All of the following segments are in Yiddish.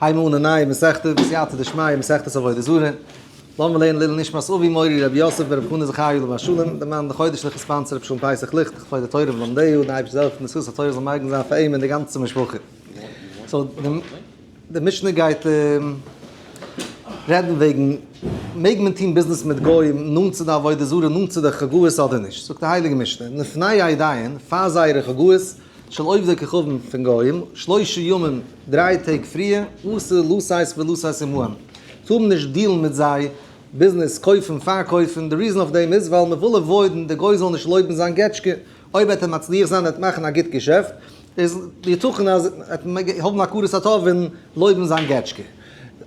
הייבן אן א נייע מסכתא בסייעתא דשמיא מסכת עבודה זרה. לאמיר לערנען לעילוי נשמת אבי מורי רבי יוסף ברב חנא זכרי' עליו השלום, דער מאן די חודש'ליכע sponsor רבי שלום פסח ליכט, לכבוד התורה ולומדיה, די אייבערשטער זאל העלפן די זכות התורה זאל מגין זיין פאר אים און די גאנצע משפחה. so די משנה גייט רעדן וועגן מעג מען טון ביזנעס מיט גוים נאנט צו די עבודה זרה נאנט צו די חגאות אדער נישט, זאגט די הייליגע משנה, לפני עידיהן, פאר זייערע חגאות, של עובדי כוכבים פון גוים, שלשה ימים, דריי טעג פריער, אסור לשאת ולתת עמהם, טאר מען נישט deal ן מיט זיי, ביזנעס, קויפן, פארקויפן, די reason אויף דעם איז ווייל מען וויל avoid ן די גוי זאל נישט לויבן זיין געטשקע, אויב וועט ער מצליח זיין ער וועט מאכן א גוט געשעפט, איז יתכן אז ער וועט האבן הכרת הטוב און לויבן זיין געטשקע.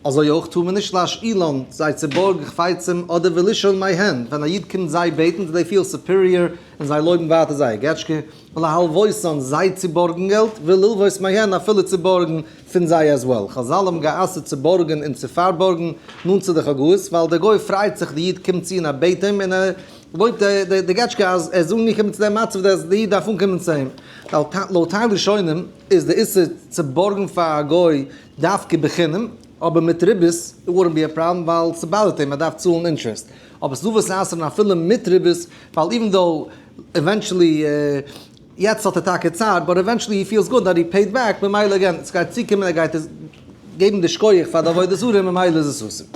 אזוי אויך טאר מען נישט להשאילן, זיי צו בארגן חפצים אדער ולישאול מהן, ווען א איד קומט זיי בעטן do they feel superior און זיי לויבן ווייטער זייער געטשקע, ולהלוותן, זיי צו בארגן געלט, וללוות מהן, אפילו צו בארגן פון זיי as well. חזל האבן גע'אסר'ט צו בארגן און צו פארבארגן נאנט צו די חגאות, ווייל דער גוי פרייט זיך די איד קומט צו און ער בעט אים און ער לויבט די געטשקע אז ער איז אנגעקומען צו דעם מצב אז די איד דארף אנקומען צו אים. לויט טייל ראשונים איז די איסור צו בארגן פאר א גוי דווקא בחינם, אבער מיט ריבית it wouldn't be a problem ווייל ס' bother ט אים ער דארף צאלן interest. אבער ס'דא וואס אסר'ן אפילו מיט ריבית ווייל even though eventually יעצט האט ער טאקע צער but eventually he feels good that he paid back ממילא again ס'גייט צוקומען ער גייט עס געבן די שכוח פאר די עבודה זרה ממילא איז עס אסור.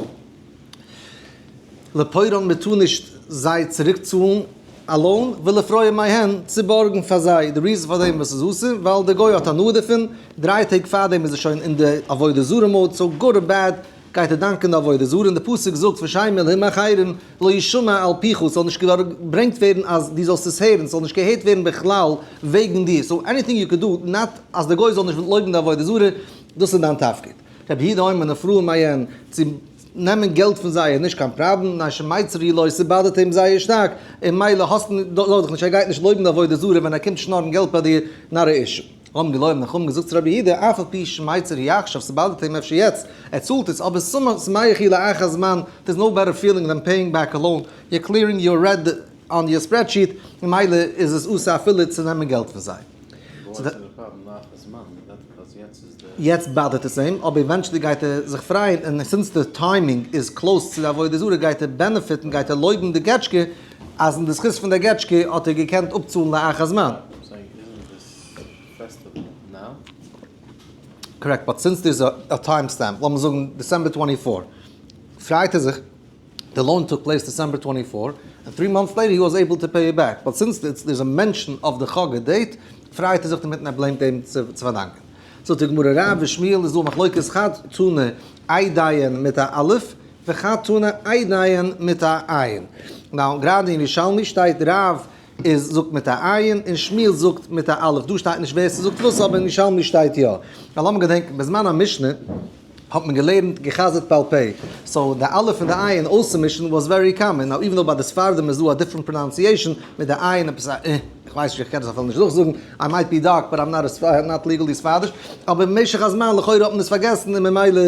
לפורען מ'טאר נישט זיי צוריק צאלן א loan ולפרוע מהן צו בארגן פאר זיי, די reason פאר דעם וואס איז אסור ווייל די גוי האט הנאה דערפון, דריי טעג פארדעם איז ער שוין אין די עבודה זרה mode so good or bad גייט ער דאנקען די עבודה זרה און די פסוק זאגט ושם אלהים אחרים לא ישמע על פיך ס'זאל נישט געברענגט ווערן אז דו זאלסט עס הערן ס'זאל נישט געהערט ווערן בכלל וועגן דיר so anything you could do not אז די גוי זאל נישט לויבן די עבודה זרה דאס איז דיין תפקיד. רבי יהודה אומר נפרעין מהן צו נעמען געלט פון זיי איז נישט קיין פראבלעם מפני שמיצר הוא לו ס' bother ט אים זייער שטארק און מילא האסט זארג דיך נישט ער גייט נישט לויבן די עבודה זרה ווען ער קומט שנארן געלט ביי דיר not a issue. אמרו לו האבן חכמים געזאגט צו רבי יהודה אף על פי שמיצר הוא עכשיו ס' bother ט אים אפשר יעצט ער צאלט עס אבער שמח הוא לאחר זמן there's no better feeling than paying back a loan you're clearing your red on your spreadsheet ממילא איז עס אסור אפילו צו נעמען געלט פון זיי. יעצט bother ט עס אים, אבער eventually גייט ער זיך פרייען, און since די timing איז close צו די עבודה זרה גייט ער benefit ן, גייט ער לויבן די געטשקע, אז אין די זכות פון די געטשקע האט ער געקענט אפצאלן לאחר זמן. correct, but since there's a time stamp, לאמיר זאגן December 24, פרייט ער זיך, די loan took place December 24, and 3 months later he was able to pay it back, but since there's a mention of די חגא date, פרייט ער זיך דערמיט און ער blame ט אים צו פארדאנקען. זאגט די גמרא רב ושמואל איז דא מחלוקת חד תנא עידיהן מיט א אלף וחד תנא עידיהן מיט א עין. now גראדע אין ירושלמי שטייט רב איז זאגט מיט א עין און שמואל זאגט מיט א אלף, דא שטייט נישט ווער ס'זאגט וואס אבער אין ירושלמי שטייט יא. ווייל לאמיר געדענקען בזמן המשנה האט מען געלערנט גע'חזר'ט בעל פה, so די אלף און די עין אויסצומישן was very common, now even though ביי די ספרדים איז דא א different pronunciation מיט די עין עפעס א אה, איך ווייס נישט איך קען עס אפילו נישט נאכזאגן, I might be dark but I'm not legally ספרדיש, אבער במשך הזמן לכאורה האט מען עס פארגעסן און ממילא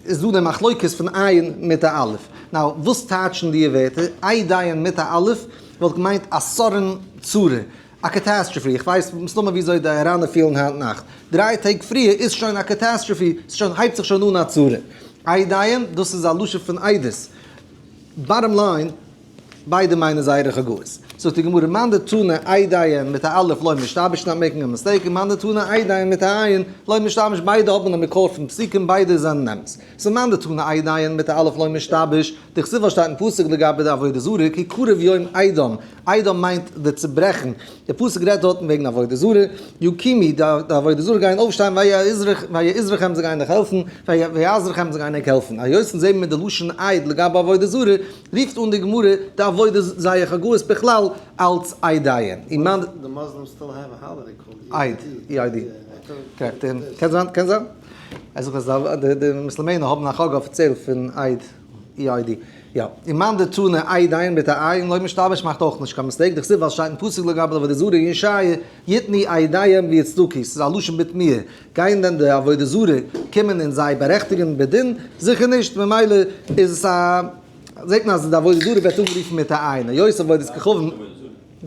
איז דא די מחלוקת פון עין מיט א אלף. now וואס טייטשן די ווערטער? עידיהן מיט א אלף וואלט געמיינט א sudden צרה, א catastrophe, איך ווייס מסתמא וויאזוי די איראנער פילן היינט נאכט, דריי טעג פריער איז שוין א catastrophe, ס'שוין הייבט זיך שוין אן א צרה. עידיהן, דאס איז א לשון פון עדות. bottom line, ביידע מיינען זייערע חגאות. זאגט די גמרא, מאן דתנא עידיהן מיט א אלף לא משתבש not making a mistake, און מאן דתנא עידיהן מיט א עין לא משתבש, ביידע האבן א מקור פון פסוקים, ביידע זענען אמת. so מאן דתנא עידיהן מיט א אלף לא משתבש, דכתיב וואס שטייט אין פסוק לגבי די עבודה זרה, כי קרוב יום אידם, אידם מיינט די צוברעכן, די פסוק רעדט דארטן וועגן עבודה זרה, יקומו, די עבודה זרה גייען אויפשטיין, ויעזרכם זיי גייען דיך העלפן, ויעזרכם זיי גייען ענק העלפן, היות אונז זעהן מיר די לשון עיד לגבי עבודה זרה, רופט אן די גמרא די עבודה זייער חגאות בכלל אלץ עידיהן. The Muslims still have a holiday called Eid, EID. correct, קען זיין, קען זיין. ער זאגט אז די מוסלמענער האבן א חג אפיציעל פון Eid, EID. יא. און מאן דתנא עידיהן מיט א עין לא משתבש מאכט אויך נישט קיין mistake, דכתיב ווייל שטייט אין פסוק לגבי עבודה זרה אין ישעיה, יתנו עדיהם ויצדקו, ס'איז א לשון בתמיהה, גייען דען די עבודה זרה קומען און זיי בארעכטיגן בדין? זיכער נישט, ממילא איז עס א, זעט מען אז די עבודה זרה ווערט אנגערופן מיט א עין, היות עבודת כוכבים.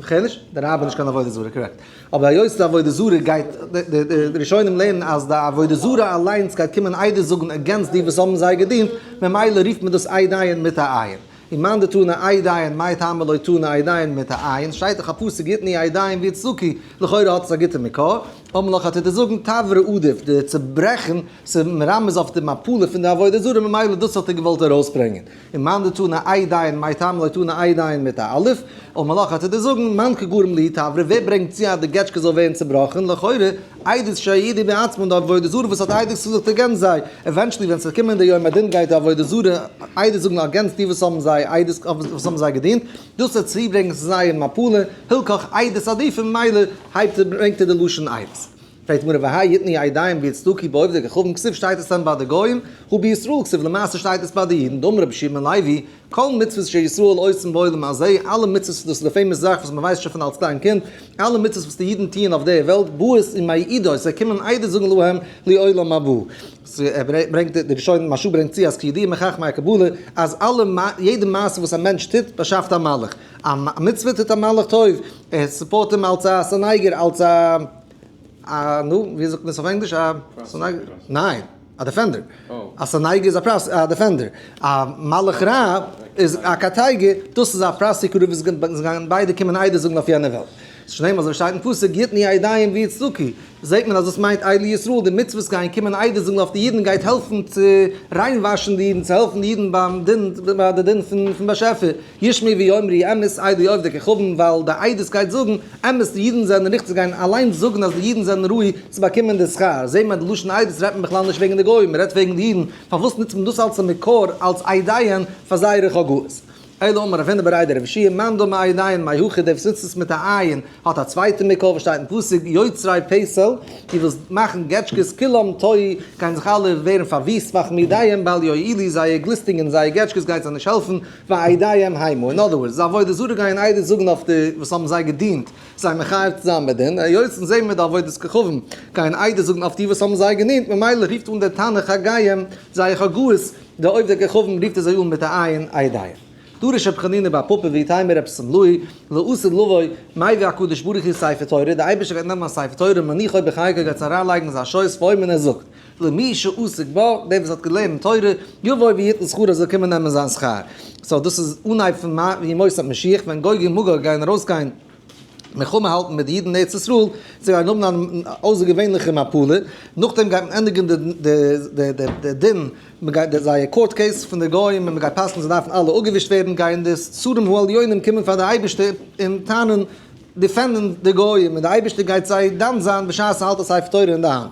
כ'הער נישט? די אראבער נישט קיין עבודה זרה, correct. אבער היות די עבודה זרה גייט, די ראשונים לערנען אז די עבודה זרה אליינס גייט קומען עדות זאגן against די וואס האבן זיי געדינט, ממילא רופט מען דאס עדיין מיט א עין. ומאן דתנא עדיין, מאי טעמא לא תנא עדיין מיט א עין? שטייט דאך א פסוק יתנו עדיין ויצדקו, לכאורה האט עס א גוטע מקור. אמר לך טוט ער זאגן תברא עדיף, די צוברעכן, ס'איז מרמז אויף די מפלה פון די עבודה זרה, ממילא דאס האט ער געוואלט ארויסברענגען. ומאן דתנא עדיין מאי טעמא לא תנא עדיין מיט א אלף, אמר לך טוט ער זאגן מאן קא גרים להו תברא, ווער ברענגט צו אז די געטשקע זאל ווערן צובראכן, לכאורה עדות שהעידו בעצמן די עבודה זרה וואס האט עדות געזאגט against זיי, eventually ווען ס'וועט קומען די יום הדין גייט די עבודה זרה עדות זאגן against די וואס האבן זיי עדות וואס האבן זיי געדינט, דאס וועט צוברענגען צו זייער מפלה, הלכך עדות עדיפא ממילא הייבט ער ברענגט ער די לשון עדות. פרעגט די גמרא והאי יתנו עדיהם ויצדקו בעובדי כוכבים כתיב שטייט עס דען ביי די גוים? הא בישראל כתיב למעשה שטייט עס ביי די אידן דאמר רבי יהושע בן לוי כל מצוות שישראל עושים בעולם הזה אלע מצוות דאס איז די famous זאך וואס מען ווייסט שוין פון אלס קליין קינד אלע מצוות וואס די אידן טוען אויף דער וועלט באות ומעידות זיי קומען עדות זאגן להם לעולם הבא. ער ברענגט די ראשונים מהרש"א ברענגט צו אז כידוע מחכמי הקבלה אז אלע יעדע מעשה וואס א מענטש טוט באשאפט א מלאך א מצוה טוט א מלאך טוב ער support אים אלס א סניגור אלס א א נו, ווי זאגט מען עס אויף ענגליש? א סניגור? ניין, א defender. א סניגור איז א defender. א מלאך רע איז א קטיגור, דאס איז א prosecutor וואס גייען ביידע קומען עדות זאגן אויף יענע וועלט. שנאמר אזוי שטייט אין פסוק יתנו עדיהם ויצדקו, זעט מען אז דאס מיינט אלו ישראל, די מצוות גייען קומען עדות זאגן אויף די אידן גייט העלפן צו ריינוואשן די אידן, צו העלפן די אידן ביים דין, ביי די דין פון באשעפער. ישמעו ויאמרו אמת אלו עובדי כוכבים ווייל די עדות גייט זאגן אמת די אידן זענען ריכטיג זיי גייען אליינס זאגן אז די אידן זענען ראוי צו באקומען די שכר זעהט מען די לשון עדות רעדט מען בכלל נישט וועגן די גוים מען רעדט וועגן די אידן פארוואס נוצט מען דאס אלס א מקור אלס עדיין פאר זייערע חגאות אלא אמר רב הונא בריה דרב יהושע מאן דאמר עדיין מאי הכא דער וואס נוצט עס מיט א עין האט א צווייטע מקור וואס שטייט אין פסוק יוצרי פסל, די וואס מאכן געטשקעס כולם תוהו, גייען זיך אלע ווערן פארוויסט ואכמידיהם בל יועילו, זייער גליסטונגען זייער געטשקעס גייט זיי נישט העלפן, ועדיהם המה, אין other words, די עבודה זרה גייען עדות זאגן אויף די וואס האבן זיי געדינט, זיי מחייב צו זיין בדין, היות אונז זעהן מיר די עבודת כוכבים גייען עדות זאגן אויף די וואס האבן זיי געדינט, ממילא רופט אן דער תנא חגיהם זייער חגאות, די עובדי כוכבים רופט ער זיי אן מיט א עין עדיהם. דרש רבי חנינא בר פפא ואיתימא רבי שמלאי לעתיד לבוא מביא הקדוש ברוך הוא ספר תורה, דער אייבערשטער גייט נעמען א ספר תורה ומניחו בחיקו גייט עס אריינלייגן אין זיין שויס ואומר און ער זאגט למי שעסק בה, דער וואס האט געלערנט תורה, יבוא ויטול שכרו זאל קומען נעמען זיין שכר. so דאס איז אנהייב פון ימות המשיח ווען גוג און מגוג גייען ארויסגיין מלחמה האלטן מיט די אידן אין ארץ ישראל, זיי גייען האבן אן אויסערגעווענליכע מפלה, נאכדעם גייט מען ענדיגן די דין, מען גייט די זייער court case פון די גוים און מען גייט פסק'ן זיי דארפן אלע אפגעווישט ווערן, גייען די שרים העליונים קומען פאר די אייבערשטער און טענה'ן defend ן די גוים, און די אייבערשטער גייט זיי דן זיין בשעת ער האלט א ספר תורה אין די האנט.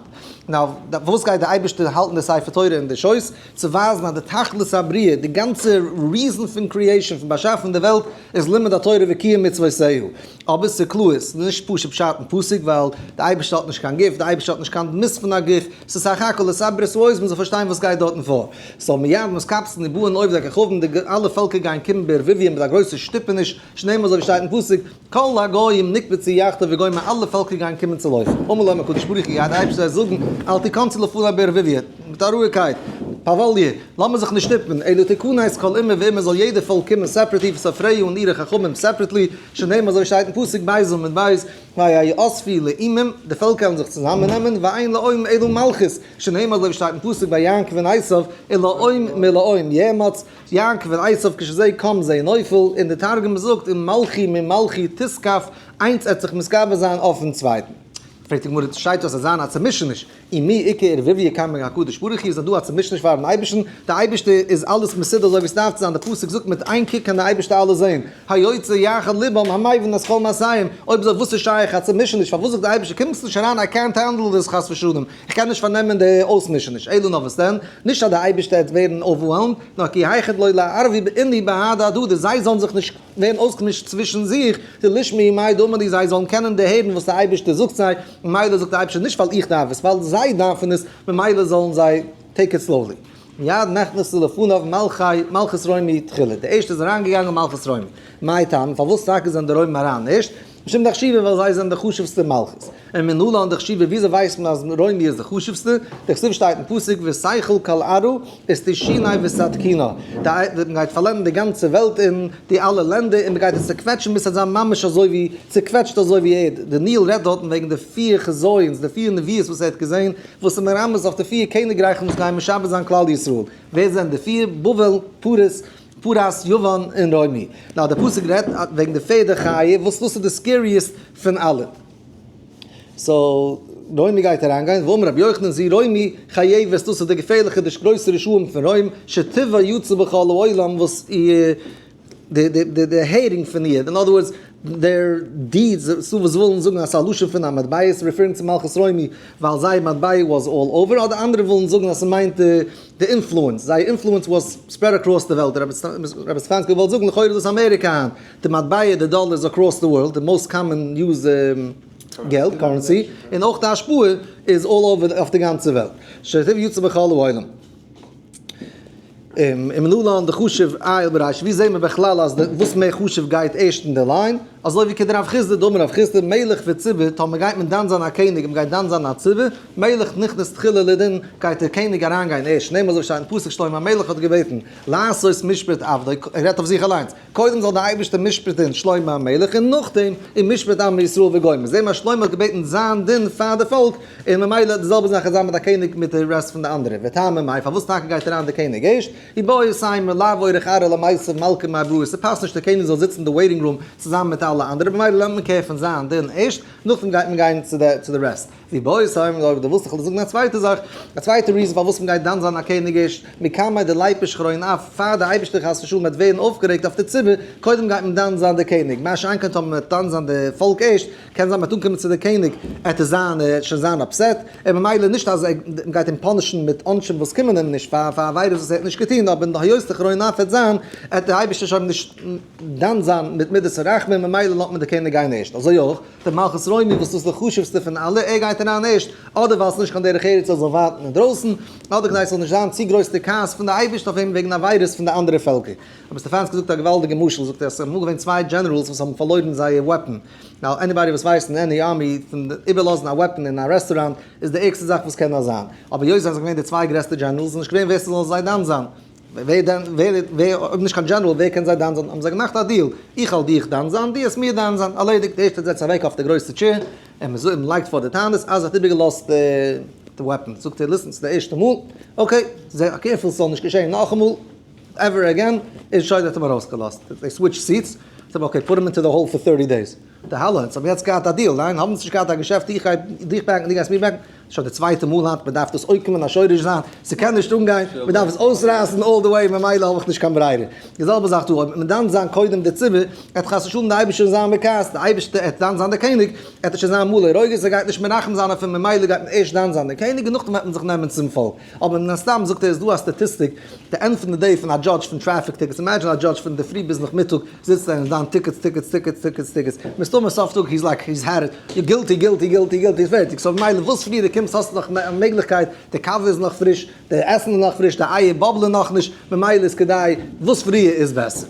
now, פארוואס גייט די אייבערשטער האלטן די ספר תורה אין די שויס? צו ווייזן אז די תכלית הבריאה, די גאנצע reason פון creation, פון באשאפן די וועלט, איז לימוד התורה וקיום מצוותיה. אבער ס'איז קלאר, ס'איז נישט פשוט פשט אין פסוק, ווייל די אייבערשטער האט נישט קיין גוף, די אייבערשטער האט נישט קיין דמות פון א גוף, ס'איז סך הכל לסבר את האוזן, מ'זאל פארשטיין וואס גייט דארטן פאר. so מיד מתקבצין ובאין עובדי כוכבים, די אלע פעלקער גייען קומען בערבוביא מיט א גרויסע שטופעניש, שנאמר אזוי ווי שטייט אין פסוק, כל הגוים נקבצו יחדיו וגומר אלע פעלקער גייען קומען צו לויפן, אמר להם הקדוש ברוך הוא גייט די אייבערשטער זיי זאגן, אל תכנסו לפני בערבוביא, מיט א רואיגקייט, פאוואליע, לאמיר זיך נישט שטופן, אלא תכנס כל אומה ואומה זאל יעדע פאלק קומען separately וסופריה און אירע חכמים separately, שנאמר אזוי שטייט אין פסוק בית עמוד בית, ויאספו לאומים, די פעלקער וועלן זיך צוזאמען נעמען, ואין לאום אלא מלכות, שנאמר אזוי ווי שטייט אין פסוק ביי יעקב און עשיו, ולאום מלאום יאמץ, יעקב און עשיו כשזה קם זה נופל, און די תרגום זאגט און מלכי ממלכי תתכף, איינס עט זיך מתגבר זיין אויפן צווייטן. פרעגט די גמרא, שטייט דאס אז זיין א צומישעניש, ומי איכא ערבוביא קמי הקדוש ברוך הוא, איז דא א צומישעניש פארן אייבערשטן, די אייבערשטער איז אלעס מסודר אזוי ווי עס דארף צו זיין, די פסוק זאגט מיט איין קוק קען די אייבערשטער אלעס זען, היוצר יחד לבם המבין את כל מעשיהם, אויב אזוי וואס איז שייך א צומישעניש, פארוואס זאגט די אייבערשטער קומסט נישט אריין איי קענט הענדל דיס חס ושלום, איך קען נישט פארנעמען די אויסמישעניש, אלא נאר וואס דען, נישט אז די אייבערשטער וועט ווערן overwhelmed, נאר כי היכי דלא ליערבו אינהו בהדי הדדי, זיי זאלן זיך נישט ווערן אויסגעמישט צווישן זיך, דלישמעו מאי דאמר להו, זיי זאלן קענען דערהערן וואס די אייבערשטער זאגט זיי, ממילא זאגט די אייבערשטער נישט ווייל איך דארף עס, ווייל זיי דארפן עס, ממילא זאלן זיי take it slowly. מיד נכנסו לפניו מלכי מלכות רומי תחילה, די ערשטע איז אריינגעגאנגען מלכות רומי, מאי טעמא, פארוואס טאקע זענען די רוימער אריין ערשט? משום דחשיבי ווייל זיי זענען די חשוב'סטע מלכות. און מנלן דחשיבי וויאזוי ווייסט מען אז רומי איז די חשוב'סטע? דכתיב שטייט אין פסוק ותכל כל ארעא ותשונא ותתקינא, די מען גייט פארלענדן די גאנצע וועלט און די אלע לענדער און מען גייט עס צוקוועטשן ביז ס'וועט זיין ממש אזוי ווי צוקוועטשט אזוי ווי ערד. דניאל רעדט דארטן וועגן די פיר חזיונות, די פיר נביאות וואס ער האט געזען, וואס איז מרמז אויף די פיר קעניגרייכן וואס גייען משעבד זיין כלל ישראל. ווער זענען די פיר? בבל, פרס, פרס, יוון, און רומי. נאר די פסוק רעדט וועגן די פערדע חיה, וואס דאס איז די scariest פון אלע. so, רומי גייט אריינגיין, ואמר רבי יוחנן זו רומי חייבת, דאס איז די געפערליכע די גרויסע רשעים פון רוים, שטיבה יצא בכל העולם וואס איר די די די די הערינג פון איר, in other words, their deeds, ס'דא וואס ווילן זאגן אז ס'איז א לשון פון א מטבע, referring צו מלכות רומי, ווייל זייער מטבע was all over, אדער אנדערע ווילן זאגן אז ס'מיינט די די influence, זייער influence was spread across די וועלט, רבי סטעפאנסקי וואלט זאגן לכאורה איז דאס אמעריקע היינט, די מטבע די דאלער איז across די world, די most common use געלט, currency, און אויך די השפעה איז all over אויף די גאנצע וועלט. שטיבה יצא בכל העולם. ומנלן דחשיב עייל ברישא, ווי זעהן מיר בכלל אז די וואס מער חשוב גייט ערשט אין די line? אזוי ווי כדרב חסדא דאמר רב חסדא מלך וציבור, טאמער גייט מען דן זיין א קעניג און מ'גייט דן זיין א ציבור, מלך נכנס תחילה לדין, גייט דער קעניג אריינגיין ערשט, שנאמר אזוי שטייט אין פסוק שלמה המלך האט געבעטן לעשות משפט עבדו, ער רעדט אויף זיך אליינס, קודם זאל דער אייבערשטער משפט'ן שלמה המלך און נאכדעם און משפט עמו ישראל וגומר, זעהן מיר אז שלמה האט געבעטן זיין דין פאר די פאלק, און ממילא די זעלבע זאך איז זיין מיט א קעניג מיט די rest פון די אנדערע, וטעמא מאי פארוואס טאקע גייט אריין די קעניג ערשט, איבעית אימא לאו אורח ארעא למיתב מלכא עם ארעא, ס'פאסט נישט די קעניג זאל זיצן אין די waiting room צוזאמען מיט אלע אנדערע, ממילא נעמט מען care פון זיין דין ערשט, נאכדעם גייט מען גיין צו די rest. ואיבעית אימא אויב דו ווילסט איך זאל זאגן א צווייטע זאך, א צווייטע reason פארוואס מען גייט דן זיין א קעניג ערשט, מקמי דליפוש חרון אף, פאר די אייבערשטער חס ושלום וועט ווערן אויפגערעגט אויף די ציבור, קודם גייט מען דן זיין די קעניג, מה שאין כן טאמער מען וועט דן זיין די פאלק ערשט, קען זיין מען וועט אנקומען צו די קעניג, עט עס זיין ער וועט שוין זיין upset, און ממילא נישט אז מען גייט אים punish ן מיט עונשים וואס קומען אים נישט פאר פאר עבירות וואס ער האט נישט געטון, אבער היות די חרון אף וועט זיין, עט די אייבערשטער שוין נישט דן זיין מיט מידת הרחמים, ממילא לאזט מען די קעניג גיין ערשט, אזוי אויך. דער מלכות רומי וואס איז די חשובסטע פון אלע, ער גייט אריין ערשט, אדער ווייל ס'איז נישט קיין דרך ארץ ער זאל ווארטן אינדרויסן, אדער כדי ס'זאל נישט זיין צו גרויס די כעס פון די אייבערשטער אויף אים וועגן עבירות פון די אנדערע פעלקער. רבי סטעפאנסקי זאגט א געוואלדיגע משל, זאגט ער אז ס'איז אמאל געווען צוויי generals וואס האבן פארלוירן זייער weapon, now anybody וואס ווייסט אין any army פון איבערלאזן א weapon אין א רעסטוראנט איז די ערגסטע זאך וואס קען נאר זיין, אבער היות זיי זענען געווען די צוויי גרעסטע generals איז נישט געווען ווער ס'זאל זיי דן זיין, ווער דען, ווער, ווער, אויב נישט קיין general, ווער קען זיי דן זיין? האבן זיי געמאכט א deal, איך וועל דיך דן זיין, דו וועסט מיר דן זיין, ארלעדיגט, די ערשטע זעצט אוועק אויף די גרויסע chair, און מען זאגט, מען לייגט פאר די טענות, אז ער האט איבערגעלאזט די weapon, זאגט ער, listen, ס'איז די ערשטע מאל, okay, זיי careful ס'זאל נישט געשען נאכאמאל, ever again, און שוין, ער האט אים ארויסגעלאזט, they switch seats, זאגט ער, okay, put him into the hole for 30 days. די האלא, אונז האבן יעצט געהאט א deal, ניין? האבן אונז נישט געהאט א געשעפט, איך גיי דיך back ן, דו גייסט מיר back ן? שוין די צווייטע מאל היינט, מען דארף דאס עוקר מן השורש זיין, ס'קען נישט אנגיין, מען דארף עס אויסרייסן all the way, ממילא האב איך נישט קיין ברירה. די זעלבע זאך דא, אויב מען דן זיין קודם די ציבור, עט חס ושלום די אייבערשטער זיין בכעס, די אייבערשטער עט דן זיין די קעניג, עט ער שוין זיין מלא רוגז, ער גייט נישט מרחם זיין אויף אים, ממילא גייט מען ערשט דן זיין די קעניג און נאכדעם וועט מען זיך נעמען צום פאלק. אבער מן הסתם זאגט ער איז דא א statistic, די end פון די day פון א judge פון traffic tickets, imagine א judge פון די פרי ביז נאכמיטאג זיצט ער און דן tickets tickets tickets tickets tickets, מסתמא סוף טאג he's like he's had it, you're guilty guilty guilty guilty איז פערטיג, so ממילא וואס פריער דו קומסט האסטו נאך א מעגליכקייט, די קאווע איז נאך פריש, די עסן איז נאך פריש, די אייער באבלען נאכנישט, ממילא איז כדאי וואס פריער איז בעסער.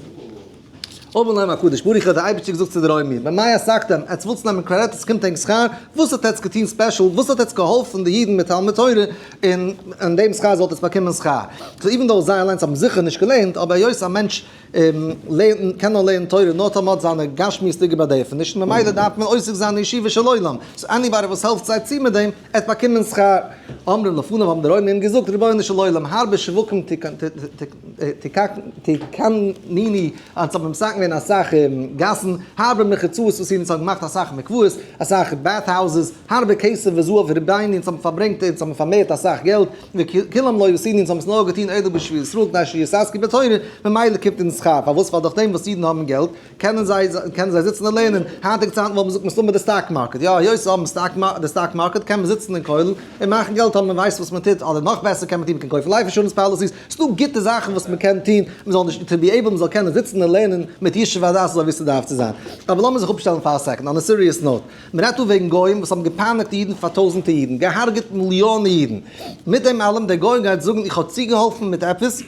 אמר להם הקדוש ברוך הוא האט דער אייבערשטער געזאגט צו די רוימער, במה עסקתם, עטס ווילטס נעמען credit, עס קומט ענק שכר, וואס האט עטס געטון special, וואס האט עטס געהאלפן די אידן מיט תלמוד תורה, און אין דעם שכר זאלט עטס באקומען שכר. so even though זיי אליינס האבן זיכער נישט געלערנט, אבער היות א מענטש לערנט, קען נאר לערנען תורה נאר טאמער האט זיינע גשמיות'דיגע באדערפענישן, ממילא דארף מען עוסק זיין אין ישיבה של עולם, so anybody וואס העלפט זיי צו מיט דעם, עט באקומען שכר. אמרו לפניו האבן די רוימער אים געזאגט, רבונו של עולם, הרבה שווקים תקנוני, אונז האבן מתקן געווען אסאך גאסן, הרבה מרחצאות עשינו, אונז האבן געמאכט אסאך מקוואות, אסאך bath houses, הרבה כסף וזהב הרבינו, אונז האבן פארברענגט, אונז האבן פארמערט אסאך געלט, וכולם לא עשינו, אונז האבן עס נאר געטון אלא בשביל ישראל כדי שיתעסקו בתורה, ממילא קומט אונז שכר, פארוואס? ווייל דורך דעם וואס אידן האבן געלט, קענען זיי קענען זיי זיצן און לערנען, היינטיגע צייטן וואלט מען זאגט מסתמא די stock market, יא היות זיי האבן stock די stock market קען מען זיצן אין כולל און מאכן געלט אויב מען ווייסט וואס מען טוט, אדער נאך בעסער קען מען טון מען קען קויפן life insurance policies, ס'דא גוטע זאכן וואס מען קען טון, מען זאל נישט to be able מען זאל קענען זיצן און לערנען מיט ישוב הדעת אזוי ווי ס'דארף צו זיין. אבער לאמיר זיך אפשטעלן פאר א second, on a serious note, מען רעדט דא וועגן גוים וואס האבן געפייניגט אידן פאר טויזענטער אידן, געהארגעט מיליאנען אידן, מיט דעם אלעם דער גוי גייט זאגן איך האב צוגעהאלפן מיט עפעס,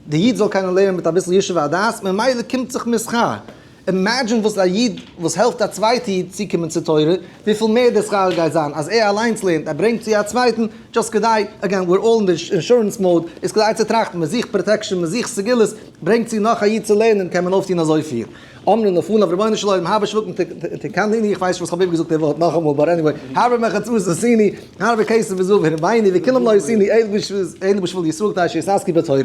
די איד זאל קענען לערנען מיט אביסל ישוב הדעת, ממילא קומט זיך מיר שכר. Imagine וואס א איד וואס העלפט א צווייטע איד צוקומען צו תורה, וויפיל מער די שכר גייט זיין אז ער אליינס לערנט, ער ברענגט צו א צווייטן, just כדאי, again we're all in the insurance mode, איז כדאי צו טראכטן, מען זוכט protection, מען זוכט סגולות, ברענגט צו נאך א איד צו לערנען, קען מען אויפטון אזויפיל. אמרין לפניו רבונו של עולם הרבה שווקים תקנתני, איך ווייס נישט וואס כ'האב איבערגעזאגט די ווארט נאכאמאל, but anyway, הרבה מרחצאות עשיני, הרבה כסף וזהב הרביני, וכולם לא עשיני אלא בשביל ישראל כדי שיתעסקו בתורה.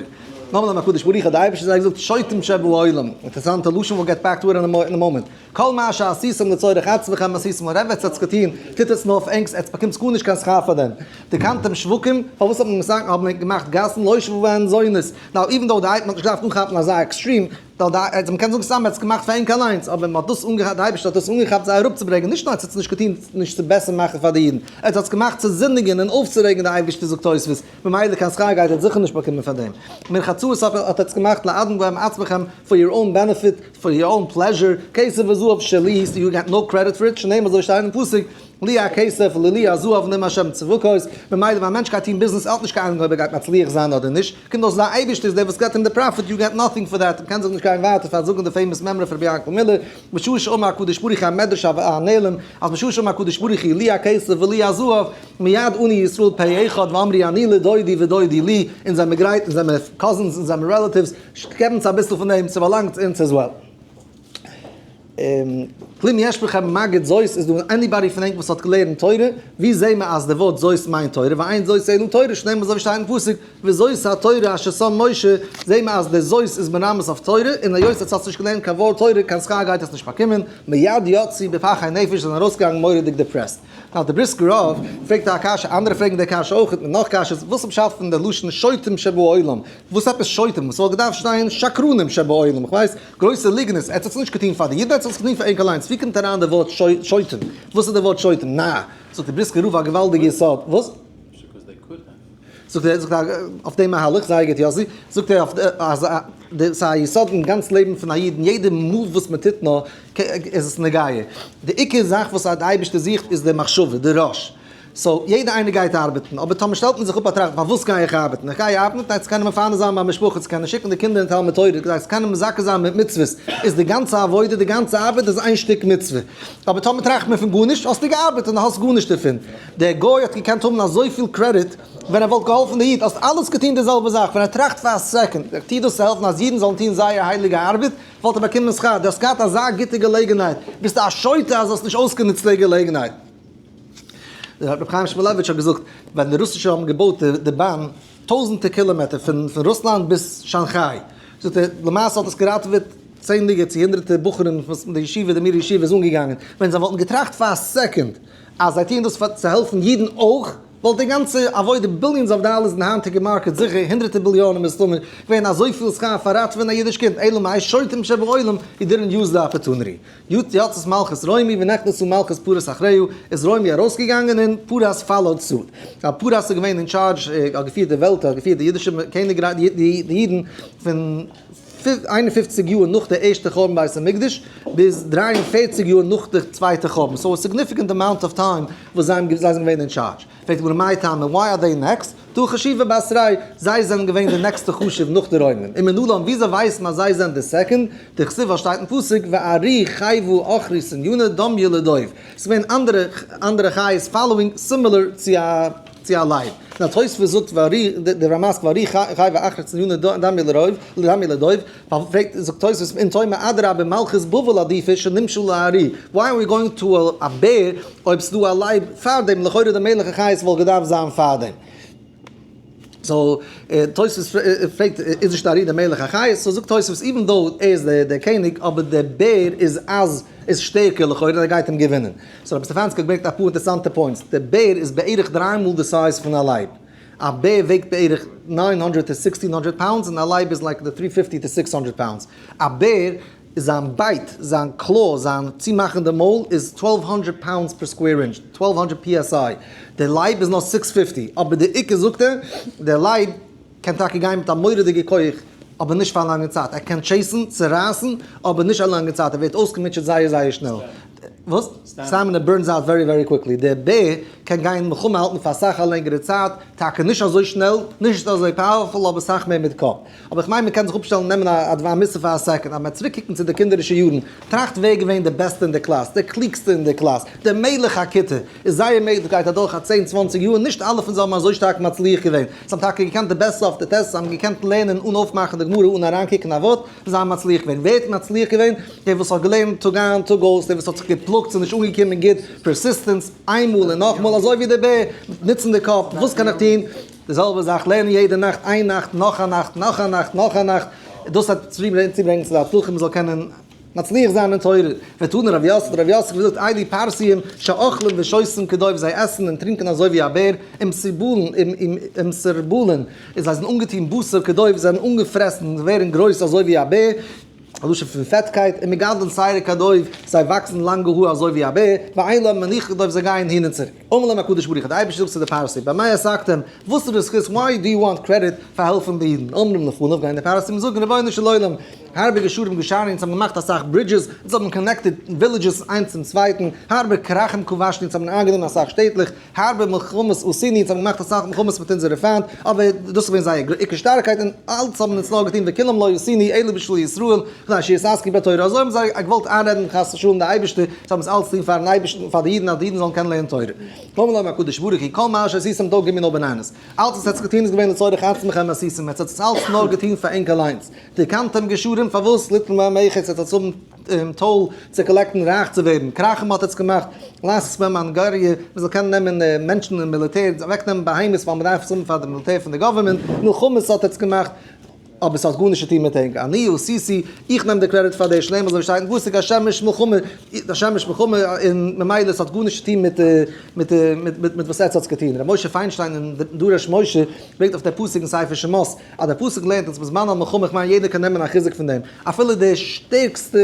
נאמר להם הקדוש ברוך הוא, די אייבערשטער זיי געזאגט שוטים שבעולם, אינטערעסאנטע לשון we'll get back to it in a moment, כל מה שעשיתם לצורך עצמכם עשיתם לרעב, עטס האטס געטון, טוט עס נאר אויף ענקס, עטס באקומטס גארנישט קיין שכר פאר דעם. תקנתם שווקים, פארוואס האט מען מסכים האבן ענק געמאכט גאסן לא ישבו בהן זונות, now even though די האט נישט געדארפט אנכאפן אזא extreme, ווייל די אז מ'קען זאגן סתם ער האט עס געמאכט פאר ענק אליינס, אבער מ'האט דאס אנגעכאפט, די אייבערשטער האט דאס אנגעכאפט זיי אראפצוברענגען, נישט נאר עטס האטס נישט געטון נישט צו בעסער מאכן פאר די אידן, עטס האטס געמאכט צו זינדיגן און אויפצורעגן די אייבערשטער זאגט תוספות, ממילא קיין שכר גייט עטס זיכער נישט באקומען פאר דעם. מרחצאות האט עטס געמאכט לעדן בהם עצמכם for your own benefit, for your own pleasure, כסף וזהב שלי, so you get no credit for it, שנאמר אזוי שטייט אין פסוק, לי הכסף וללי הזהב נאום השם צבקות, ממילא ווען א מענטש גייט טון ביזנעס ער האט נישט קיין אהנונג אויב ער גייט מצליח זיין אדער נישט, קומט אויס דער אייבערשטער איז דער וואס געבט אים די profit, you get nothing for that, מ'קען זיך נישט גיין ווייטער פארזאגן די famous מימרא פון רבי יענקל מילער, בשעה שאמר הקדוש ברוך הוא המדרש הנעלם, אז בשעה שאמר הקדוש ברוך הוא לי הכסף ולי הזהב, מיד ענו ישראל פה אחד ואמרו אני לדודי ודודי לי, אונז זעמיר גרייט, אונז זעמיר cousins, אונז זעמיר relatives, געב אונז אביסל פון דעם, ס'באלאנגט אונז as well. כלום יש בכם מגיד זאת, איז דא anybody פון ענק וואס האט געלערנט תורה? ווי זעהן מיר אז די ווארט זאת מיינט תורה? ואין זאת אלא תורה, שנאמר אזוי ווי שטייט אין פסוק, וזאת התורה אשר שם משה, זעהן מיר אז די זאת איז מרמז אויף תורה, און היות עטס האטס נישט געלערנט קיין ווארט תורה, קיין שכר גייט עטס נישט באקומען, מיד יצאו בפחי נפש זענען ארויסגעגאנגען מורא'דיג depressed. נאר די בריסקער רב פרעגט א קשיא, אנדערע פרעגן די קשיא אויך, מיט נאך קשיות, וואס איז פשט פון די לשון שוטים שבעולם? וואס עפעס שוטים? עס וואלט געדארפט שטיין שקרנים שבעולם, איך ווייס, גרויסע ליגנערס, עטס האטס נישט געטון פאר די אידן, עטס האטס געטון פאר ענק אליינס, ווי קומט אריין די ווארט שוטים? וואס איז די ווארט שוטים? נא! זאגט די בריסקער רב א געוואלדיגע יסוד, וואס? זאגט ער, זאגט ער, אויף דעם מהלך, זייער גוט יאסי, זאגט ער אז ס'איז א יסוד אין גאנץ לעבן פון א איד, אין יעדע move וואס מען טוט נאר, איז עס נוגע. די עיקר זאך וואס די אייבערשטער זוכט איז די מחשבה, די ראש. so יעדער איינער גייט ארבעטן, אבער טאמער שטעלט מען זיך אפ א טראכט, פארוואס גיי איך ארבעטן? איך גיי ארבעטן כדי צו קענען מפרנס זיין מיין משפחה, צו קענען שיקן די קינדער אין תלמוד תורה, כדי צו קענען מזכה זיין מיט מצוות, איז די גאנצע עבודה, די גאנצע ארבעט איז איין שטיק מצוה. אבער טאמער טראכט מען פון גארנישט, האסטו געארבעט און האסט גארנישט דערפון. דער גוי האט געקענט האבן אזויפיל קרעדיט ווען ער וואלט געהאלפן די איד, האסט אלעס געטון די זעלבע זאך, ווען ער טראכט פאר א second, איך טו דאס צו העלפן אז אידן זאלן טון זייער הייליגע ארבעט, וואלט ער באקומען שכר, דו האסט געהאט אזא גוטע געלעגנהייט, ביסטו א שוטה אז האסט נישט אויסגענוצט די געלעגנהייט. רבי חיים שמואלעוויטש האט געזאגט, ווען די רוסישע האבן געבויט די באן טויזנטער קילאמעטער פון רוסלאנד ביז שאנכיי, זאגט ער, למעשה האט עס געראטעוועט צענדליגער צו הונדרעטער בחורים וואס די ישיבה, די מירער ישיבה איז אנגעגאנגען, ווען זיי וואלטן געטראכט פאר א second אז זיי טוען דאס פאר צו העלפן אידן אויך, וואלט די גאנצע עבודה billions of dollars אין די היינטיגע market זיכער הונדרעטער ביליאנען מסתמא געווען אזויפיל שכר פאר ראטעווען א אידיש קינד, אלא מאי שוטים שבעולם he didn't use the opportunity. יצאת מלכות רומי ונכנסו מלכות פרס אחריה, איז רומי ארויסגעגאנגען און פרס followed suit. ווייל פרס איז געווען אין charge, האט געפירט די וועלט, האט געפירט די אידישע קעניגרייך, די אידן פון 51 יאר נאך די ערשטע חורבן בית המקדש, ביז 43 יאר נאך די צווייטע חורבן, so א significant amount of time וואס זיי האבן זיי זענען געווען אין charge. פרעגט די גמרא מאי טעמא, why are they next? דהא חשיבי בתרייהו, זיי זענען געווען די נעקסטע חשוב נאך די רוימען. ומנלן, וויאזוי ווייסט מען אז זיי זענען די second? דכתיב וואס שטייט אין פסוק וארי חוה אחרי שנינה דמיה לדוב. ס'איז געווען אנדערע אנדערע חיות following similar צו א צו א לייב. נאר תוספות זאגט וארי די רמז וארי חוה אחרי שנינה דמיה לרוב דמיה לדוב. פרעגט זאגט תוספות אם תאמר אדרבה מלכות בבל עדיפא שנמשלו לארי. Why are we going to a bear אויב ס'דא א לייב פארדעם? לכאורה די מלך החיות וואלט געדארפט זיין פארדעם. so תוספות פרעגט איז נישט ארי דער מלך החיות? so זאגט תוספות even though ער איז דער קעניג אבער דער בער איז אז איז שטערקער לכאורה און ער גייט אים געווינען. so רבי סטעפאנסקי האט געברענגט אפאר אינטערעסאנטע points, דער בער איז בערך דריי מאל די size פון א לייב, א בער וועגט בערך 900 to 1600 pounds און א לייב איז like די 350 to 600 pounds, א בער זיין bite, זיין claw, זיין צומאכן די מויל איז 1200 pounds per square inch, 1200 PSI, די לייב איז נאר 650, אבער די עיקר זאגט ער, די לייב קען טאקע גיין מיט א מורא'דיגע כח, אבער נישט פאר א לאנגע צייט, ער קען chase ן, צורייסן, אבער נישט א לאנגע צייט, ער ווערט אויסגעמוטשעט זייער זייער שנעל. וואס? Stamina burns out very very quickly, דער בער קען גיין מלחמה האלטן פאר אסאך א לענגערע צייט, טאקע נישט אזוי שנעל, נישט אזוי powerful, אבער סאך מער מיט קאפ. אבער איך מיין מען קען זיך אפשטעלן און נעמען א דבר מוסר פאר א second, אז מען וועט צוריק קוקן צו די קינדערישע יארן, טראכט ווער געווען די בעסטע אין די קלאס, די קלוגסטע אין די קלאס, די מלך הכיתה, איז זייער מעגליך גייט אדורך א צען צוואנציג יאר און נישט אלע פון זיי האבן אזוי שטארק מצליח געווען, זיי האבן טאקע געקענט די בעסטע אויף די test, זיי האבן געקענט לערנען אן אויפמאכן די גמרא אן אריינקוקן א ווארט, זיי האבן מצליח געווען. ווער האט מצליח געווען? דער וואס האט געלערנט טאג איין טאג אויס, דער וואס האט זיך געפלאגט, ס'איז נישט אנגעקומען גוט, persistence, איינמאל און נאכאמאל, אזוי ווי דער בער, נוצן די קאפ, וואס קען איך טון? די זעלבע זאך, לערנען יעדע נאכט, איין נאכט, נאך א נאכט, נאך א נאכט, נאך א נאכט, דאס וועט צוברענגען צו די הצלחה, מען זאל קענען מצליח זיין אין תורה. ותנא רב יוסף, רב יוסף האט געזאגט, אלו פרסיים שאוכלים ושותים כדוב, זיי עסן און טרינקען אזוי ווי א בער, ומסרבלין, און זיי זענען אנגעטון בשר כדוב, זיי זענען אנגעפרעסן, זיי ווערן גרויס אזוי ווי א בער, א לשון פון פעטקייט, ומגדלין שערה כדוב, זיי וואקסן לאנגע האר אזוי ווי א בער, ואין להם מנוחה כדוב, זיי גייען הין און צוריק. אמר להם הקדוש ברוך הוא, דער אייבערשטער זאגט צו די פרסים, במה עסקתם, וואס איז די זכות, why do you want credit פאר העלפן די אידן? אומרים לפניו, גייען די פרסים זאגן, רבונו של עולם, הרבה גשרים גשרנו, אונז האבן געמאכט אסאך bridges, אונז האבן connected villages איינס צום צווייטן, הרבה כרכים כבשנו, אונז האבן איינגענומען אסאך שטעטלעך, הרבה מלחמות עשינו, אונז האבן געמאכט אסאך מלחמות מיט אונזערע פיינט, אבער דאס איז געווען זייער עיקר שטארקייט, און אלץ האבן אונז נאר געטון וכולם לא עשינו אלא בשביל ישראל, כדי שיתעסקו בתורה, אזוי האבן זיי געוואלט איינרעדן חס ושלום די אייבערשטער, זיי האבן עס אלץ געטון פארן אייבערשטן, פאר די אידן אז די אידן זאלן קענען לערנען תורה. אמר להם הקדוש ברוך הוא, כל מה שעשיתם don't give me no bananas, אלץ וואס עטס געטון איז געווען לצורך עצמכם עשיתם, עטס האט עס אלץ נאר געטון פאר ענק אליינס, תיקנתם גשרים, פארוואס ליתן להם מכס, עטס זאלטס האבן toll צו collect ן רייך צו ווערן, כרכים האט עטס געמאכט, לעשות בהם אנגריא, מען זאל קענען נעמען מענטשן אין מיליטער, אוועקנעמען בהמות ווייל מען דארף עס האבן פאר די מיליטער פון די government, מלחמות האט עטס געמאכט, אבער ס'האט גארנישט צו טון מיט ענק, אני עשיתי, איך נעם די credit פאר די שלעם, אזוי ווי שטייט אין פסוק השם איש מלחמה, השם איש מלחמה, און ממילא ס'האט גארנישט צו טון מיט מיט מיט מיט וואס עטס האטס געטון. ר' משה פיינשטיין אין דרש משה ברענגט אויף די פסוק אין ספר שמות, אז דער פסוק לערנט אונז בזמן המלחמה, איך מיין יעדער קען נעמען א חיזוק פון דעם, אפילו די שטערקסטע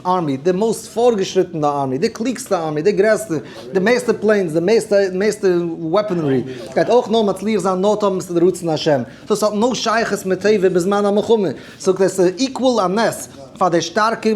army, די most פארגעשריטענע army, די קלוגסטע army, די גרעסטע, די מערסטע planes, די מערסטע מערסטע weaponry, גייט אויך נאר מצליח זיין נאר טאמער ס'איז די רצון השם. דאס האט no שייכות מיט טבע בזמן המלחמה. זאגט ער ס'איז equal א נס פאר די שטארקע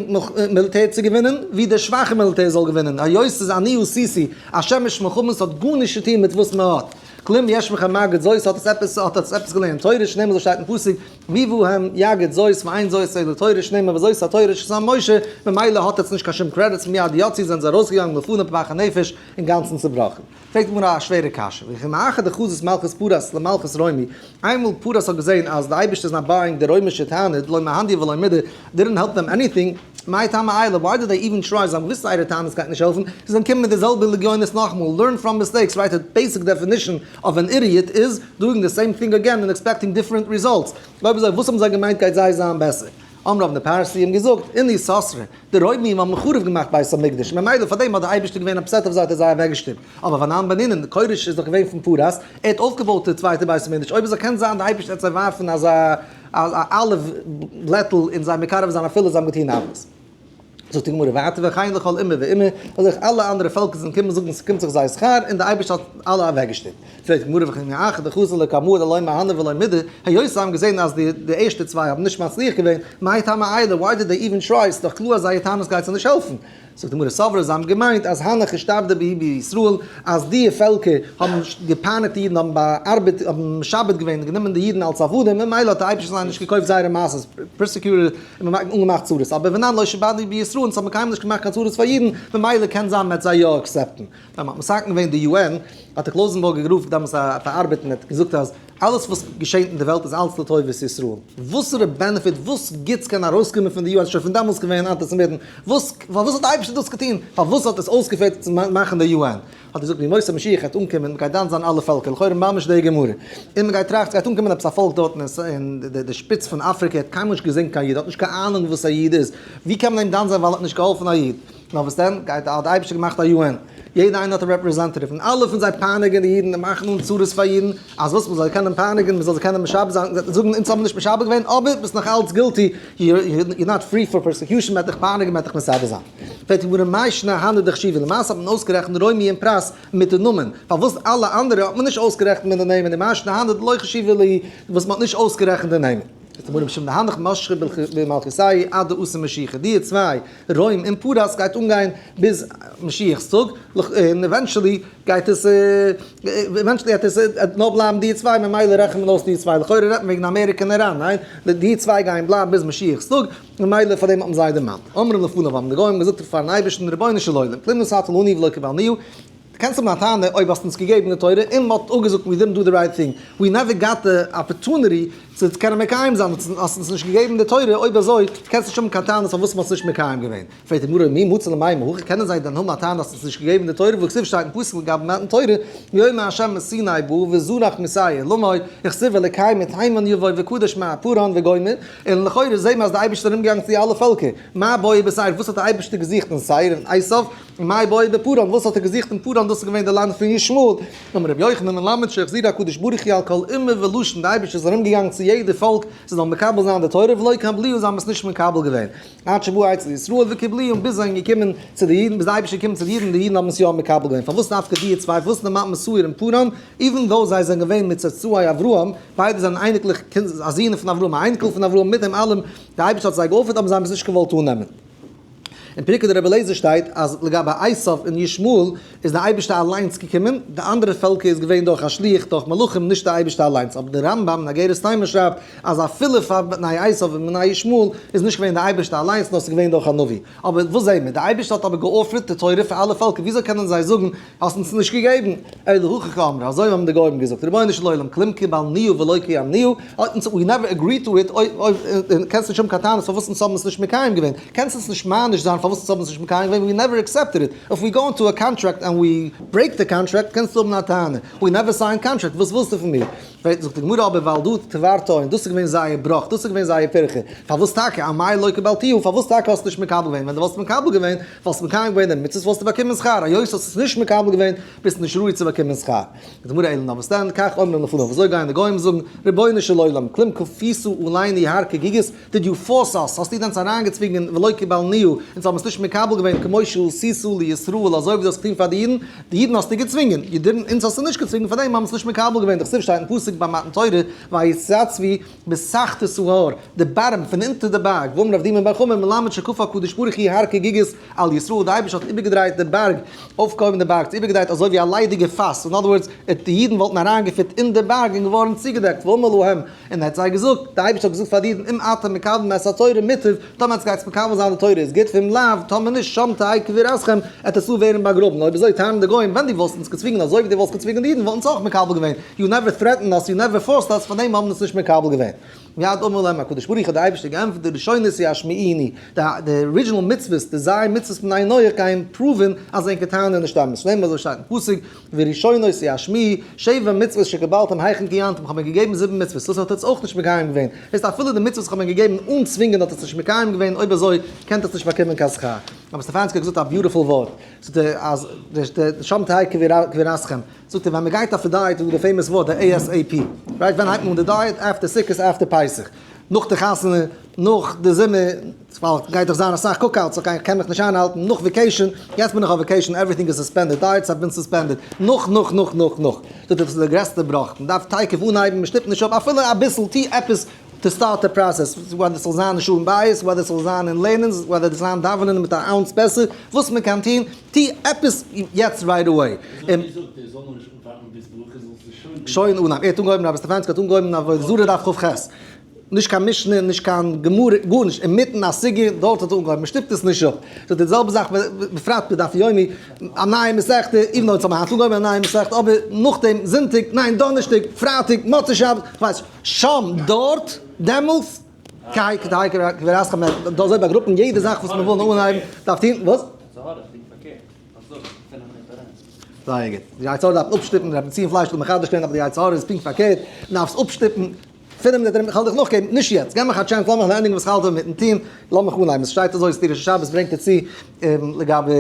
מיליטער צו געווינען ווי די שוואכע מיליטער זאל געווינען, היות ס'איז אני עשיתי, השם איש מלחמה, ס'האט גארנישט צו טון מיט וואס מ'האט. כלום יש מכם מגיד זאת האט עס עפעס האט עס עפעס געלערנט תורה שנאמר אזוי שטייט אין פסוק מי בהם יגיד זאת ואין זאת אלא תורה שנאמר וזאת התורה ששם משה ממילא האט עס נישט קיין שום credits מיד יצאו זענען זיי ארויסגעגאנגען לפניו פחי נפש אינגאנצן צובראכן. פרעגט די גמרא א שווערע קשיא, וכי מאחר דחזית מלכות פרס למלכות רומי, איינמאל פרס האט געזען אז די אייבערשטער איז not buying די רוימישע טענה, דלא מהנדיר ולא מידי, didn't help them anything, מאי טעמא עיילה, why did they even try, זיי האבן געוואוסט זייערע טענות גייט נישט העלפן, זיי זענען געקומען מיט די זעלבע לגיונות נאכאמאל, learn from mistakes, right, די basic definition of an idiot is doing the same thing again and expecting different results, אויב אזוי וואס האבן זיי געמיינט גייט זיי זיין בעסער? אמר האבן די פרסים געזאגט, אינהו סתרי, די רוימים האבן חרוב געמאכט בית המקדש, ממילא פאר דעם האט דער אייבערשטער געווען upset אויף זיי האט ער זיי אוועקגעשטופט, אבער ואנן בנינן, כורש איז דאך געווען פון פרס, ער האט אויפגעבויט די צווייטע בית המקדש, אויב אזוי קען זיין די אייבערשטער וועט זיי ווארפן אזא אלף בלעטל און זיי מקרב זיין אפילו זיי האבן געטון עוולות. זאגט די גמרא ווייטער וכן לכל אומה ואומה, אזוי אויך אלע אנדערע פעלקער זענען געקומען זאגן ס'קומט זיך זיי שכר און די אייבערשטער האט אלע אוועקגעשטופט. פרעגט די גמרא וכי מאחר דחזו לקמאי דלא מהני ולא מידי, היות זיי האבן געזען אז די די ערשטע צוויי האבן נישט מצליח געווען, מאי טעמא עיילי, why did they even try, ס'איז דאך קלאר אז זייער טענות גייט זיי נישט העלפן. זאגט די גמרא סברי זיי האבן געמיינט אז הנך אישתעבדו בהו בישראל, אז די פעלקער האבן געפייניגט די אידן, האבן באארבעט, האבן משעבד געווען, גענומען די אידן אלס עבדים, ממילא האט דער אייבערשטער זיי נישט געקויפט זייערע מעשות, persecuted, און אנגעמאכט צרות, אבער ואנן לא שעבדנא בישראל, אונז האבן קיינמאל נישט געמאכט קיין צרות פאר אידן, ממילא קען זיין מ'וועט זיי יא accept ן. ווען מ'האט מתקן געווען די UN, האט דער קלויזענבורגער רב דעמאלטס א פארארבעט און האט געזאגט אז אלעס וואס געשענט אין די וועלט איז אלץ לטובת ישראל. וואסערע benefit, וואס גוטס קען ארויסקומען פון די UN, ס'איז שוין פון דעמאלטס געווען אנטיסעמיטן, וואס, פארוואס האט די אייבערשטער דאס געטון? פארוואס האט עס אויסגעפעלט צו מאכן די UN? האט ער געזאגט בימות המשיח גייט אנקומען, מ'גייט דן זיין אלע פעלקער, לכאורה ממש די גמרא, און מ'גייט טראכטן, ס'גייט אנקומען עפעס א פאלק דארטן אין די שפיץ פון אפריקע, האט קיינמאל נישט געזען קיין איד, האט נישט קיין אהנונג וואס א איד איז, ווי קען מען אים דן זיין ווייל ער האט נישט געהאלפן א איד? נאר וואס דען, גייט האט די אייבערשטער געמאכט א UN, יעדע איינער האט א representative, און אלע פון זיי פייניגען די אידן און מאכן אן צרות פאר אידן, אז וואס מען זאל קענען פייניגען, מען זאל זיי קענען משעבד זיין, זאגן אונז האבן נישט משעבד געווען, אבער ביסט נאך אלץ guilty, you're not free for persecution, מען וועט דיך פייניגען, מען וועט דיך מסדר זיין. פרעגט די גמרא מאי שנא הני דחשיבי, למעשה האט מען אויסגערעכנט רומי און פרס מיט די נאמען, פארוואס אלע אנדערע האט מען נישט אויסגערעכנט מיט די נעמען, און מאי שנא הני דלא חשיבי להו, וואס מען האט נישט אויסגערעכנט די נעמען. זאגט די גמרא משום דהנך משכי במלכותייהו עד דאתי משיחא, די צוויי, רוים און פרס גייט אנגיין ביז משיח'ס טאג, און eventually גייט עס, eventually וועט עס נאר בלייבן די צוויי, ממילא רעכנט מען אויס די צוויי, לכאורה רעדט מען וועגן אמעריקע און איראן, ניין? די צוויי גייען בלייבן ביז משיח'ס טאג, ממילא פאר דעם האט מען זיי דערמאנט. אמרו לפניו האבן די גוים געזאגט פארן אייבערשטן רבונו של עולם, כלום נתת לנו ולא קבלנוהו, דו קענסט האבן א טענה אויב האסט אונז געגעבן די תורה און מ'האט אפגעזאגט we didn't do the right thing, we never got the opportunity צו קענען מקיים זיין, האסט אונז נישט געגעבן די תורה, אויב אזוי קענסטו נישט האבן קיין טענות פארוואס מ'האט עס נישט מקיים געווען. פרעגט די גמרא מי מצו למימר הכי קענען זיי דען האבן א טענה אז האסט נישט געגעבן די תורה והכתיב שטייט אין פסוק לגבי מתן תורה יאמר ה' מסיני בא וזרח משעיר למו וכתיב אלקי מתימן יבוא וקדוש מהפרן וגומר און לכאורה זעהן מיר אז די אייבערשטער איז ארומגעגאנגען צו די אלע פעלקער מה בעי בשעיר וואס האט די אייבערשטער געזוכט אין שעיר און עשיו און מאי בעי בפארן וואס האט ער געזוכט אין פארן דאס איז געווען די לאנד פון ישמעאל אמר רבי יוחנן מלמד שהחזיר הקדוש ברוך הוא על כל אומה ולשון די אייבערשטער איז ארומגעגאנגען צו יעדע פאלק זיי זאלן מקבל זיין די תורה ולא קבלוה זיי האבן עס נישט מקבל געווען. עד שבא אצל ישראל וקיבלוהו און ביז זיי זענען געקומען צו די אידן, ביז די אייבערשטער איז געקומען צו די אידן און די אידן האבן עס יא מקבל געווען, פארוואס דווקא די צוויי, פארוואס נעמט מען שעיר און פארן, even though זיי זענען געווען מצאצאי אברהם, ביידע זענען אייניקלעך, א זון פון אברהם, א אייניקל פון אברהם, מיט דעם אלעם, די אייבערשטער האט זיי גע offer ט אבער זיי האבן עס נישט געוואלט אננעמען. אין פרקי דרבי אליעזר שטייט אז לגבי עשיו און ישמעאל איז די אייבערשטער אליינס געקומען, די אנדערע פעלקער איז געווען דורך א שליח דורך מלאכים נישט די אייבערשטער אליינס, אבער די רמב ם אין אגרת תימן שרייבט אז אפילו פאר בני עשיו און בני ישמעאל איז נישט געווען די אייבערשטער אליינס נאר ס'איז געווען דורך א נביא. אבער וואס זעהן מיר? די אייבערשטער האט אבער גע offer ט די תורה פאר אלע פעלקער וויאזוי קענען זיי זאגן האסט אונז נישט געגעבן? אלא הכי קאמרי, אזוי האבן די גוים געזאגט, רבונו של עולם כלום קבלנוהו ולא קיימנוהו, we never agreed to it, קענסט נישט האבן קיין טענות פארוואס אונז האבן עס נישט מקיים געווען, קענסט אונז נישט מעניש זיין פארוואס אונז האבן עס נישט מקיים געווען, we never accepted it, if we go into a contract and we break the contract קענסטו האבן א טענה, we never sign contract, וואס ווילסטו פון מיר? זאגט די גמרא אבער ועל דא תברתהון, דאס איז געווען זייער בראך, דאס איז געווען זייער פירכא, פארוואס טאקע, אמאי לא קבלתיהו, פארוואס טאקע האסטו נישט מקבל געווען, ווען דו וואלסט מקבל געווען, וואלסטו מקיים געווען די מצוות וואלסטו באקומען שכר, היות האסט עס נישט מקבל געווען, ביסטו נישט ראוי צו באקומען שכר. זאגט די גמרא אלא נאר וואס דען, כך אומרים לפניו, אזוי גייען די גוים זאגן, רבונו של עולם, כלום כפיתו עלינו הר כגיגית, did you force us, האסטו אונז אריינגעצווינגען ולא קבלנוהו, אונז האבן עס נישט מקבל געווען, כמו שעשית לישראל, אזוי ווי דו האסט געטון פאר די אידן, די אידן האסטו געצווינגען, you didn't, אונז האסטו נישט געצווינגען, פארדעם האבן מיר עס נישט מקבל געווען, דכתיב שטייט אין פסוק ביי מתן תורה, ויתיצבו בתחתית ההר, די bottom פון אונטער די בארג, ואמר רב דימי בר חמא מלמד שכפה הקדוש ברוך הוא הר כגיגית על ישראל, די אייבערשטער האט איבערגעדרייט די בארג, אויפגעהויבן די בארג, איבערגעדרייט אזוי ווי א ליידיגע פאס, in other words, די אידן וואלטן אריינגעפיט אין די בארג און געווארן צוגעדעקט, ואמר להם, און ער האט זיי געזאגט, דער אייבערשטער האט געזאגט פאר די אידן, אם אתם מקבלים את התורה מוטב, טאמער עטס גייטס מקבל זיין די תורה איז גוט, ואם לאו, טאמער נישט, שם תהא קבורתכם, עט עטס דא ווערן באגראבן, אויב אזוי טענה'ן די גוים, ווען דו וואלסט אונז געצווינגען אזוי ווי דו וואלסט געצווינגען די אידן וואלטן אונז אויך מקבל געווען, you never threatened us, you never forced us, פאר דעם האבן אונז נישט מקבל געווען. מיד אמר להם הקדוש ברוך הוא האט דער אייבערשטער געענטפערט די ראשונות ישמיעוני, די original מצוות, די ז' מצוות בני נח גייען prove ן אז ענקער טענה איז נישט אמת, שנאמר אזוי שטייט אין פסוק, וראשונות ישמיעו, שבע מצוות שקיבלתם היאך קיימתם, איך האב ענק געגעבן זיבן מצוות, דאס האט עטס אויך נישט מקיים געווען, הייסט אפילו די מצוות איך האב ענק געגעבן אן צווינגען האט עטס נישט מקיים געווען, אויב אזוי קענט עטס נישט באקומען קיין שכר. אבער סטעפאנסקי האט געזאגט א beautiful ווארט, זאגט ער אז שם תהא קבורתכם, זאגט ער ווען מען גייט אויף די diet איז דא די famous ווארט די ASAP, right ווען הייבט מען אן די diet? After סוכות after פסח, נאך די חתונה, נאך די זומער, ווייל גייט דאך זיין אסאך cookouts okay איך קען מיך נישט איינהאלטן, נאך vacation, יעצט בין איך אויף vacation everything איז suspended, diets have been suspended, נאך נאך נאך נאך נאך, זאגט ער דאס איז די גרעסטע בראך, מען דארף תיכף אנהייבן, מען שטופט נישט אפ אפילו אביסל, טו עפעס to start the process, whether ס'זאל זיין אין שלום בית, whether ס'זאל זיין אין לערנען, whether ס'זאל זיין דאווענען מיט א ounce בעסער, וואס מען קען טון, טו עפעס יעצט right away. שוין אנהייבן, ער האט אנגעהויבן, רבי סטעפאנסקי האט אנגעהויבן עבודה זרה דף כ"ח. נישט קיין משנה, נישט קיין גמרא, גארנישט, אינמיטן א סוגיא, דארט האט אנגעהויבן, מען שטופט עס נישט אפ. ס'איז די זעלבע זאך בפרט בדף יומי, א נייע מסכתא, even though אונז האבן היינט אנגעהויבן א נייע מסכתא, אבער נאכדעם זונטאג, ניין דאנערשטאג, פרייטאג, מוצאי שבת, כ'ווייס נישט, שם, דארט, דעמאלס, קיי כדאי כבראסכם, דא אזוי באגראבן יעדע זאך וואס מען וויל אנהייבן, דארף טון, וואס? זייער גוט. די יצר הרע דארף מען אפשטופן, רבי בנציון פלייש האט מחדש געווען אבער די יצר הרע איז פונקט פארקערט, מען דארף עס אפשטופן. פינף מינוט ארום, איך וועל דיך נאכגעבן, נישט יעצט, געב מיך א chance, לאמיך ענדיגן וואס איך האלט אינמיטן טון, לאמיך אנהייבן, עס שטייט אזוי, סתירה של שבת ברענגט ער צו, לגבי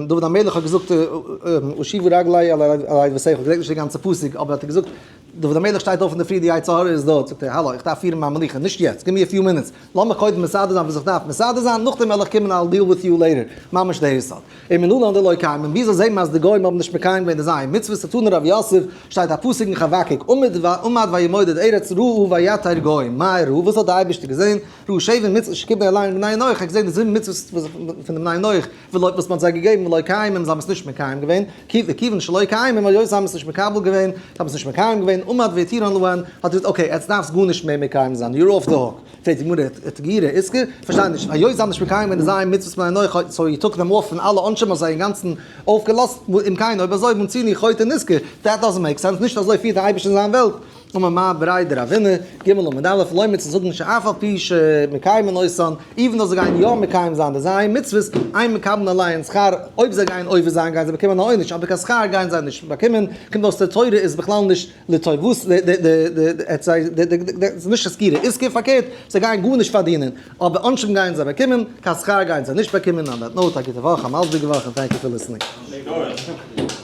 דוד המלך האט געזאגט, אשיבה רגלי אל אויבותיך, איך געדענק נישט די גאנצע פסוק, אבער האט ער געזאגט. דוד המלך שטייט אויף אינדערפרי די יצר הרע איז דארט, זאגט ער האלא איך דארף פירן מיין מלוכה, נישט יעצט, give me a few minutes, לאמיך קודם מסדר זיין וואס איך דארף מסדר זיין, נאכדעם וועל איך קומען I'll deal with you later, ממש דער יסוד. און מנלן דלא קיימי, וויאזוי זעט מען אז די גוים האבן נישט מקיים געווען די ז' מצוות? תנא רב יוסף, שטייט א פסוק אין חבקוק, עמד עמד וימודד ארץ ראה ויתר גוים, מאי ראה, וואס האט די אייבערשטער געזען? ראה שבע מצוות שקיבל עליהם בני נח, ער האט געזען די זיבן מצוות פון די בני נח, ולא וואס מען האט זיי געגעבן, ולא קיימם, זיי האבן עס נישט מקיים געווען, וכיוון שלא קיימם, היות זיי האבן עס נישט מקבל געווען, זיי האבן עס נישט מקיים געווען, עמד והתירן להן, האט ער געזאגט, okay, עטס דארפטס גארנישט מער מקיים זיין, you're off the hook. פרעגט די גמרא, תגירא איתגר? פארשטיי נישט, היות זיי האבן נישט מקיים געווען די ז' מצוות בני נח, so he took them off פון אלע עונשים האט זיי אינגאנצן אויפגעלאזט, אם כן אויב אזוי מצינו חוטא נשכר, that doesn't make sense, נישט אזוי פירט די אייבערשטער זיין וועלט. אמר מר בריה דרבינא, ג' עמוד א', לומר צו זאגן שאף על פי שמקיימין אותן, even though זיי גייען יא מקיים זיין די ז' מצוות, אין מקבלין עליהן שכר, אויב זיי גייען עובר זיין גייען זיי באקומען א עונש, אבער קיין שכר גייען זיי נישט באקומען, קומט אויס די תורה איז בכלל נישט לטובת די, ס'איז נישט א סקירה, איז פארקערט, זיי גייען גארנישט פארדינען, אבער עונשים גייען זיי באקומען, קיין שכר גייען זיי נישט באקומען, on that note, א גוטע וואך, א מזל'דיגע וואך, און thank you for listening.